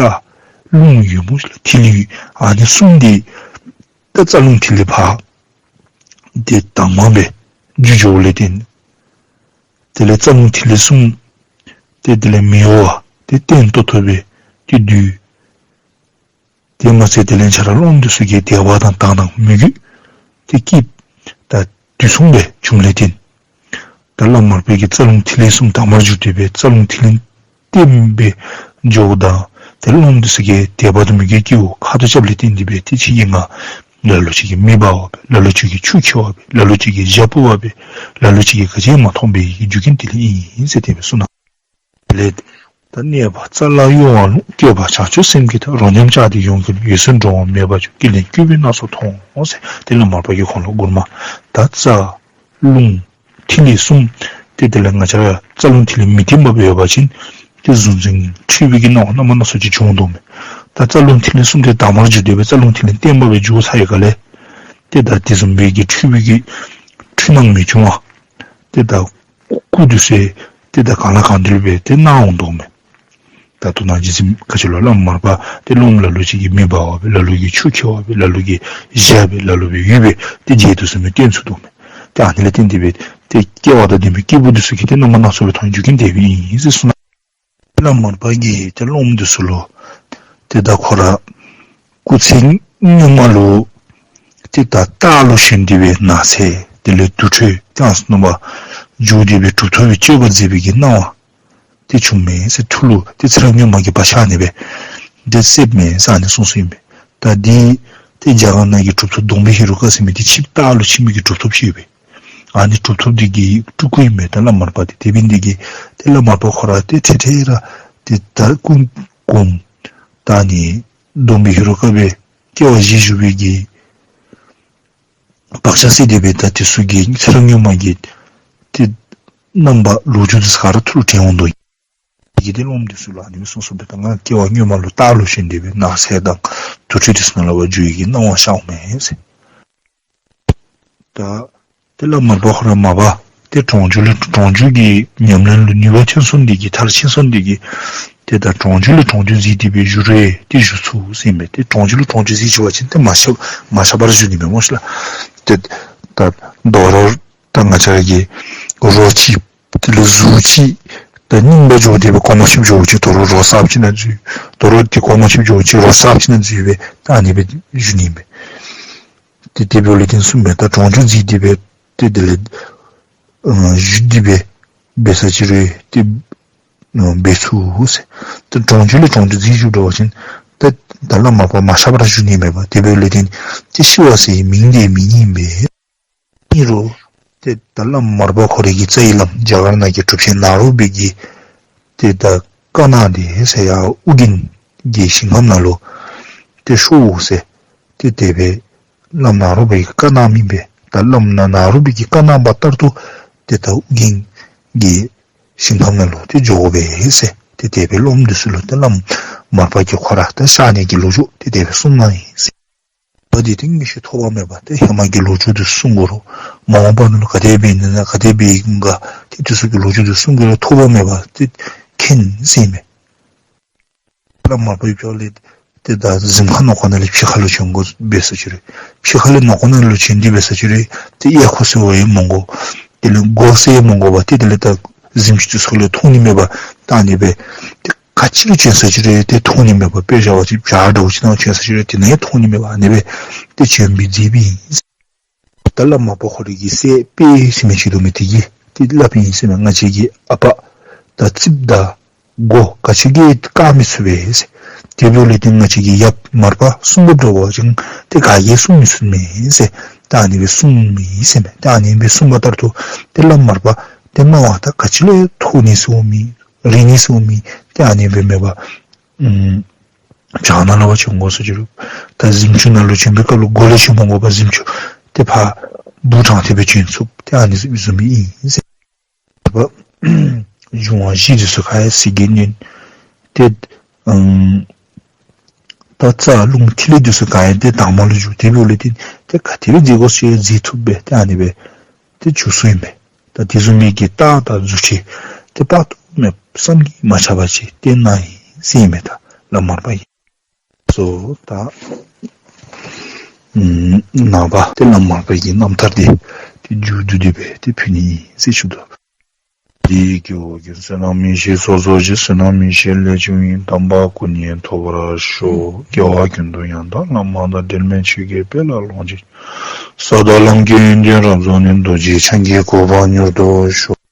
རླུང་ཡོད་སྨོ་ལགས། ཐིག་ལེ་ཡོད། ཨ་ནི་གསུམ་འདི་ད་རྩ་རླུང་ཐིག་ལེ་ཕར་ཏེ་དྭངས་མ་སྦེ་འགྱུར་འགྱོཝ་ལས་བརྟེན་དེ་ལས་རྩ་རླུང་ཐིག་ལེ་གསུམ་ཏེ་དེ་ལས་མི་གཡོ་བར་ཏེ་བརྟན་ཏོག་ཏོ་སྦེ་ཏེ་སྡོད། དེ་མ་ཚད་དེ་ལས་ཁྱོད་ར་སློབམ་འདི་ཚུ་གིས་དད་པ་དང་དག་སྣང་མོས་གུས་ཏེ་སྐྱེས་ད་དུས་མཚུངས་སྦེ་བྱུངམ་ལས་བརྟེན་ད་བླམ་མར་པ་གི་རྩ་རླུང་ཐིག་ལེ་གསུམ་དྭངས་མར་གྱུར་ཏེ་སྦེ་རྩ་རླུང་ཐིག་ལེ་བརྟན་པོ་སྦེ་འགྱོཝ་ད་ཏེ་སློབམ་འདི་ཚུ་གིས་དད་པ་དང་མོས་གུས་སྐྱེཝ་ཁ་ཐུག་རྐྱབ་ལས་བརྟེན་ཏེ་སྦེ་ཏེ་ཁྱེད་ཀྱིས་ང་ལ་ལུ་ཅིག་གིས་མེ་འབར་བ་སྦེ་ལ་ལུ་ཅིག་གིས་ཆུ་འཁྱིལ་བ་སྦེ་ལ་ལུ་ཅིག་གིས་འཇའ་ཕུབ་པ་སྦེ་ལ་ལུ་ཅིག་གིས་ག་ཅི་མ་མཐོང་པའི་རྒྱུ་རྐྱེན་དེ་ལས་ཨིན་ཟེར་དེ་སྦེ་གསུངས་གནང་། ལས། ད་གནས་པ་རྩ་ལ་གཡོ་བ་རླུང་། སྐྱེས་པ་བྱང་ཆུབ་སེམས་ཀྱི་མཐའ། རོ་སྙོམས་བཅའ་སྟེ་ཡོངས་བསྐྱོད་ནས། འོད་གསལ་འགྲོ་བ་མེད་པར་གྱུར། སྐྱེ་ལེན་སྐྱོ་བའི་སྣ་ཚོགས་མཐོང་ཟེར། དེ་ལས་མར་པ་གིས་ཁོང་ལུ་མགུར་མ་ད་རྩ་རླུང་ཐིག་ལེ་གསུམ་ཏེ་དེ་ལས་ང་བཅས་ར་རྩ་རླུང་ཐིག་ལེ་མི་བརྟན་པ་སྦེ་ཡོད་པ་ཅིན་ཏེ་གཟུང་འཛིན་འཁྲུལ་པའི་གི་སྣང་བ་རྣམ་པ་སྣ་ཚོགས་ཅིག་འབྱུང་དོ་མས། ད་རྩ་རླུང་ཐིག་ལེ་གསུམ་དེ་དྭངས་མར་གྱུར་ཏེ་སྦེ་རྩ་རླུང་ཐིག་ལེ་བརྟན་པ་སྦེ་འགྱུར་ཚར་བའི་སྒང་ལས་ཏེ་ད་དེ་བཟུམ་སྦེ་གི་འཁྲུལ་པའི་གི་འཁྲུལ་སྣང་མི་འབྱུང་བར་ཏེ་ད་སྐུ་དེ་ཚུ་ཏེ་ད་གང་ལ་གང་འདུལ་སྦེ་ཏེ་སྣང་འོང་དོ་མས། ད་ལྟོ་ནཱ་རྗེ་བཙུན་ག་ཅི་ལོ་བླམ་མར་པ་ཏེ་སློབམ་ལ་ལུ་ཅིག་གིས་མེ་འབར་བ་སྦེ་ལ་ལུ་གིས་ཆུ་འཁྱིལ་བ་སྦེ་ལ་ལུ་གིས་འཇའ་སྦེ་ལ་ལུ་སྦེ་འོད་སྦེ་ཏེ་མཇལ་དོ་བཟུམ་སྦེ་བསྟན་ཚུགས་དོ་མས། ཏེ་ཨ་ནི་ལས་བརྟེན་ཏེ་སྦེ་ཏེ་སྐལ་བ་དང་ལྡན་པའི་སྐྱེས་བུ་དེ་ཚུ་གིས་ཏེ་རྣམ་པ་སྣ་ཚོགས་སྦེ་མཐོང་རྒྱུ་རྐྱེན་དེ་སྦེ་ཨིན་ཟེར་གསུངས་གནང་། བླམ་མར་པ་གིས་ཏེ་སློབམ་དེ་ཚུ་ལུ་ཏེ་ད་ཁོ་ར་སྐུ་ཚེ་སྔོན་མ་ལུ་ཏེ་ད་སྟག་ལུ་ཞོན་ཏེ་སྦེ་ནགས་ཚལ་དེ་ལས་དུར་ཁྲོད་ཀྱང་སྣང་བ་འགྱུར་ཏེ་སྦེ་གྲུབ་ཐོབ་པའི་སྤྱོད་པ་མཛད་པའི་གི་སྣང་བ་ཏེ་བྱུངམ་མས་ཟེར། ཐུགས་ལུ་ཏེ་ཚེ་རབས་སྔོན་མ་གི་བག་ཆགས་ཨ་ནི་སྦེ་ཏེ་སད་མས་ཟེར་ཨ་ནི་གསུངས་གསུངསམ་ཨིན་པས། ད་འདི་ཏེ་རྒྱ་གར་ནང་གི་གྲུབ་ཐོབ་སྡོམ་པའི་ཧེ་རུ་ཀ་ཟེར་མི་འདི་ཆིབས་སྟག་ལུ་ཆིབས་མི་གི་གྲུབ་ཐོབ་ཅིག་ཡོད་པས། ཨ་ནི་གྲུབ་ཐོབ་འདི་གི་སྤྲུལ་སྐུ་ཨིན་པས་ད་བླམ་མར་པ་འདི། དེ་འབད་ནི་འདི་གིས་ཏེ་བླམ་མར་པ་ཁོ་ར་ཏེ་ཐེངས་ཐེངས་ར་ཏེ་ད་སྐུ་སྒོམ་ད་ཨ་ནི་སྡོམ་པའི་ཧེ་རུ་ཀ་སྦེ་སྐྱེ་བ་བཞེས་བཞུགས་པའི་གི་བག་ཆགས་སད་དེ་སྦེ་ད་དེ་ཚུ་གི་ཚེ་རབས་སྔོན་མ་གི་ཏེ་རྣམ་པ་ལོ་རྒྱུས་དེ་ཚུ་ག་ར་ཐུགས་ལུ་དྲན་འོང་དོ། དེ་གིས་ཏེ་སློབམ་དེ་ཚུ་ལུ་ཨ་ནི་སྦེ་གསུངས་གསུངསམ་ཨིན་པས། ད་ང་སྐྱེ་བ་སྔོན་མ་ལུ་སྟག་ལུ་ཞོན་ཏེ་སྦེ་ནགས་ཚལ་དང་དུར་ཁྲོད་དེ་ཚུ་ནང་ལུ་འབད་འགྱོ་བའི་གི་སྣང་བ་ཤརཝ་མས་ཟེར། ད་ཏེ་བླམ་མར་པ་ཁོ་ར་མ་པ་ཏེ་གྲོང་འཇུག་ལས་གྲོང་འཇུག་གི་ཉམས་ལེན་ལུ་ནུས་པ་ཆེ་སོང་འདི་གིས་མཐར་ཕྱིན་སོང་འདི་གིས་ཏེ་ད་གྲོང་འཇུག་ལས་གྲོང་འཇུག་གཟིགས་ཏེ་སྦེ་བཞུགས་རུང་ཏེ་བཞུགས་ཚུགས་ཟེར་ཨིན་པས། ཏེ་གྲོང་འཇུག་ལས་གྲོང་འཇུག་གཟིགས་ཚུགས་པ་ཅིན་ཏེ་མ་ཤ་མ་ཤ་བར་བཞུགས་ནི་མས་སྨོ་ཤ་ལགས། ཏེ་ད་དོ་རུང་ད་ང་བཅས་ར་གི་རོ་གཅིག་དེ་ལས་གཟུགས་གཅིག་ད་རྙིངམ་སྦེ་འགྱོ་སྟེ་སྦེ་གོང་མ་ཕྱིནམ་འགྱོ་ཅིག་དོ་རུང་རོ་གསརཔ་ཅིག་ནང་འཛུལ། དོ་རུང་ཏེ་གོང་མ་ཕྱིནམ་འགྱོ་ཅིག་རོ་གསརཔ་ཅིག་ནང་འཛུལ་སྦེ་ད་ཨ་ནི་སྦེ་བཞུགས་ནི་ཨིན་པས། ཏེ་དེ་འབདཝ་ལས་བརྟེན་གསུངས་པས། ད་གྲོང་འཇུག་གཟིགས་ཏེ་སྦེ་ཏེ་དེ་ལས་ཨ་བཞུགས་ཏེ་སྦེ་འབད་ས་ཅིག་རུང་ཏེ་ཨ་འབད་ཚུགས་ཟེར། ཏེ་གྲོང་འཇུག་ལས་གྲོང་འཇུག་གཟིགས་བཞུགས་འགྱོ་བ་ཅིན་ཏེ་ད་བླམ་མར་པ་མ་ཤ་བར་བཞུགས་ནི་མས་པ། དེ་འབདཝ་ལས་བརྟེན་ཏེ་ཤི་བ་ཟེར་བའི་མིང་དེ་མེད་ནི་ཨིན་པས། ཨིན་རུང་ཏེ་ད་བླམ་མར་པ་ཁོ་རའི་གི་རྩ་བའི་བླམ་རྒྱ་གར་ནང་གི་གྲུབ་ཆེན་ནཱ་རོ་པའི་གི་ཏེ་ད་བཀའ་གནང་སྟེ་ཟེར་ཡར་ཨོ་རྒྱན་གྱི་ཞིང་ཁམས་ནང་ལུ་ ཏེ་ཤོག་ཟེར། ཏེ་དེ་སྦེ་བླམ་ནཱ་རོ་པ་གིས་བཀའ་གནང་མི་སྦེ་ད་བླམ་ནཱ་རོ་པ་གིས་བཀའ་གནང་བ་ལྟར་དུ་ཏེ་ད་ཨོ་རྒྱན་གྱི་ཞིང་ཁམས་ནང་ལུ་ཏེ་འགྱོ་དགོ་པས་ཟེར། ཏེ་དེ་སྦེ་སློབ་མ་འདི་ཚུ་ལུ་ཏེ་བླམ་མར་པ་གིས་ཁོ་ར་ད་གཤགས་ནི་གི་ལོ་རྒྱུས་ཏེ་དེ་སྦེ་གསུངས་གནང་ཡི་ཟེར། ད་འདི་ཏེ་ངེས་ཤེས་ཐོགས་པ་མེད་པར་ཏེ་ཧེ་མ་གི་ལོ་རྒྱུས་འདི་གསུང་དགོ་རུང་མ་འོངས་པ་ནང་ལུ་ག་དེ་སྦེ་ཨིན་ན་ག་དེ་སྦེ་ཨིན་ག་ཏེ་འདི་ཚུ་གི་ལོ་རྒྱུས་འདི་གསུང་དགོ་རུང་ཐོགས་པ་མེད་པར་ཏེ་མཁྱེན་ཟེར་ཨིན་མས། བླམ་མར་པ་ཡུལ་ཕྱོགས་ལས་ཏེ་ད་གཟིམ་ཁང་ནང་ཁོ་ན་ལས་ཕྱི་ཁ་ལུ་བྱོན་དགོ་པས་ཟེར་ཅི་རུང་ཕྱི་ཁ་ལས་ནང་ཁོ་ན་ལུ་བྱོན་ཏེ་འབད་ཟེར་ཅི་རུང་ཏེ་ཡ་ཁོ་ཟེར་བ་ཡང་མི་དགོ། དེ་ལས་སྒོ་ཟེར་ཡང་མི་དགོ་པར་ཏེ་དེ་ལས་ད་གཟིམ་ཅུང་འདི་ཚུ་ལས་མཐོང་ནི་མེད་པར་ད་ཨ་ནི་སྦེ་ཏེ་ག་ཅི་ལུ་བྱོན་ཟེར་ཅི་རུང་ཏེ་མཐོང་ནི་མེད་པར་དཔེ་བཞག་པ་ཅིན་བྱག་འདྲཝ་ཅིག་ནང་བྱོན་ཟེར་ཅི་རུང་དེ་ནང་ཡང་མཐོང་ནི་མེད་པར་ཨ་ནི་སྦེ་ཏེ་བྱོན་པའི་མཛད་པ་ཨིན། ད་བླམ་མར་པ་ཁོ་རའི་གི་སྲས་དཔལ་ཟེར་མི་ཅིག་འདུག་མི་དེ་གིས་ཏེ་སླབ་ཨིན་ཟེར་མས། ང་བཅས་ཀྱི་ཨ་པ་ད་རྩིགཔ་དང་སྒོ་ག་ཅི་གིས་བཀག་མི་ཚུགས་པས་ཟེར། དེ་འབདཝ་ལས་ཏེ་ང་བཅས་ཀྱི་ཡབ་མར་པ་གསུང་སྐབས་འདྲ་བ་ཅིན་ཏེ་ག་གིས་གསུང་མི་ཚུགས་མས་ཟེར། ད་ཨ་ནི་སྦེ་གསུངས་མི་ཟེར་མས། ད་ཨ་ནི་སྦེ་གསུངས་པ་ལྟར་དུ་ཏེ་བླམ་མར་པ་ཏེ་སྣང་བ་ད་ག་ཅི་ལུ་མཐོང་ནི་ཟེར་འོང་མི་རིག་ནི་ཟེར་འོང་མི་ཏེ་ཨ་ནི་སྦེ་མེད་པར་ཨམ་བྱག་ནང་ལུ་བ་བྱོན་དགོ་ཟེར་ཅི་རུང་ད་གཟིམ་ཅུང་ནང་ལུ་བྱོན་པའི་སྐབས་ལུ་སྒོ་ལས་བྱོན་མི་དགོ་པར་གཟིམ་ཅུང་ཏེ་ཕར་སྦུག་དྲངས་ཏེ་སྦེ་བྱོན་ཚུགས། ཏེ་ཨ་ནི་བཟུམ་སྦེ་ཨིན་ཟེར། ད་འབྱུང་བ་བཞི་འདི་ཚུ་ག་ར་ཟིལ་གྱིས་གནོན་ཏེ་ཨམ་ད་རྩ་རླུང་ཐིག་ལེ་འདི་ཚུ་ག་ར་ཏེ་དྭངས་མ་ལུ་འགྱུར། དེ་འབདཝ་ལས་ཏེ་ཏེ་ག་དེ་སྦེ་མཛད་དགོ་ཟེར་མཛད་ཐུབ་པས། ཏེ་ཨ་ནི་སྦེ་ཏེ་འགྱུར་སོ་ཨིན་པས། ད་དེ་བཟུམ་མའི་གི་རྟགས་དང་རྫུ་འཕྲུལ་ཏེ་དཔག་ཏུ་མེད་བསམ་གྱིས་མ་ཁྱབ་པ་ཅིག་སྟོན་གནང་ཡི་ཟེར་ཨིན་མས། ད་བླམ་མར་པ་གིས་སོ་ད་ཨམ་ནངས་པ་ཏེ་བླམ་མར་པ་གི་རྣམ་ཐར་འདི་ཏེ་མཇུག་བསྡུ་སྟེ་སྦེ་ཏེ་ཕུལ་ནི་ཨིན་ཟེར་ཞུ་དོ། འདི་ཡིས་སྐྱེ་བོ་ཀུན། བསོད་ནམས་ཡེ་ཤེས་ཚོགས་རྫོགས་ཤིང་། བསོད་ནམས་ཡེ་ཤེས་ལས་བྱུང་བའི། དམ་པ་སྐུ་གཉིས་ཐོབ་པར་ཤོག། སྐྱེ་བ་ཀུན་ཏུ་ཡང་དག་བླ་མ་དང་། འབྲལ་མེད་ཆོས་ཀྱི་དཔལ་ལ་ལོངས་སྤྱོད་ཅིང་། ས་དང་ལམ་གྱི་ཡོན་ཏན་རབ་རྫོགས་ནས། རྡོ་རྗེ་འཆང་གི་གོ་འཕང་མྱུར་ཐོབ་ཤོག།